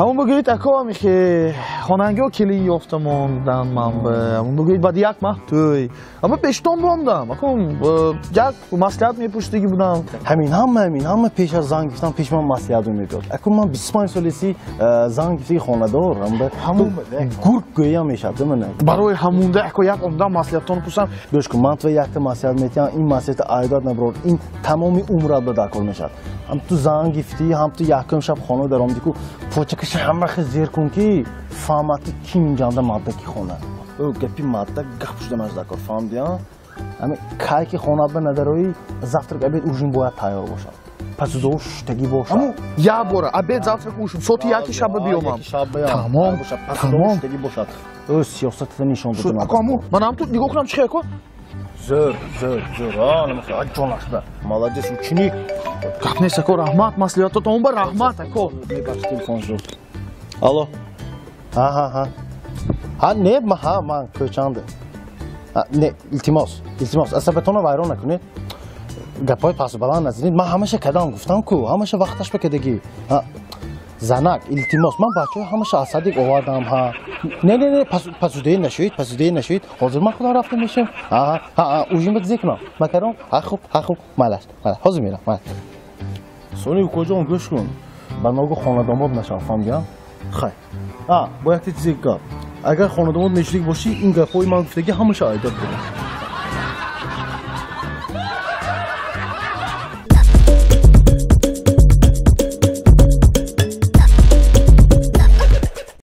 Ҳамон бигӯед, ако, михе хонангиҳо келин ёфта мондан, ман ҳамон бигӯед, баъди як маҳ тӯй, ама пештон мондам, ако, як маслиҳат мепурсидагӣ будам. Ҳамин ҳама, ҳамин ҳама пеш аз зан гирифтан пеш ман маслиҳат мебиёд. Ако, ман 25 солеси зан гирифтаги хонадор, гург гӯям мешавад мана. Барои ҳамунда, ако, як омдам маслиҳаттон пурсам. Гӯш кун, ман туя якта маслиҳат метиҳам, ин маслиҳата айдат наброр, ин тамоми умрат ба даркор мешавад. Ҳам ту зан гифтӣ, ҳам ту якум шаб хона даромадӣ ку, почакаша ҳама хел зер кун, ки фаҳмад, ки ким инҷанда мардаки хона. Ӯ гапи мардак гап шуданаш даркор, фаҳмдӣ? Ҳами кай ки хонат ба надароӣ, завтрак, обед, ужин бояд тайёр бошад, пасузову шуштагӣ бошад. Як бора обед, завтрак, ужин соати 1 шаба биёмам. Тамом, тамом. Шуштагӣ бошад. Ӯ сиёсатата нишон дода. Ако, аму ман ҳам ту нигоҳ кунам, чӣ хел, ако? Зӯр, зӯр, зӯр, ҷонашба, молодец, ученик. Гап нест, ако, раҳмат, маслиҳатотон ба раҳмат, ако. Мебахш, телефон шуд. Алло, ҳа, ҳа, ҳа, ҳа, не, ҳа, ман кӯчанде. Не, илтимос, илтимос, асабатонро вайрон накунед, гапҳои пасту баланд назанед. Ман ҳамаша кадам, гуфтам ку, ҳамаша вақташ ба кадагӣ. Занак, илтимос, ман бачаҳо ҳамаша аз садик овардам. Ҳа, не, не, не, пасудеӣ нашавед, пасудеӣ нашавед, ҳозир ман худам рафта мешавам. Ҳа, ужин ба зе кунам, макарон. Ҳа, хуб, ҳа, хуб, майлаш, майлаш, ҳозир мерам, майлаш. Сони, укоҷон, гӯш кун, ба ногу хонадомод нашав, фаҳмидиам? Хай, а бо якта чизе гап, агар хонадомод мешудик бошӣ, ин гапҳои ман гуфтагӣ ҳамаша айдат кунам.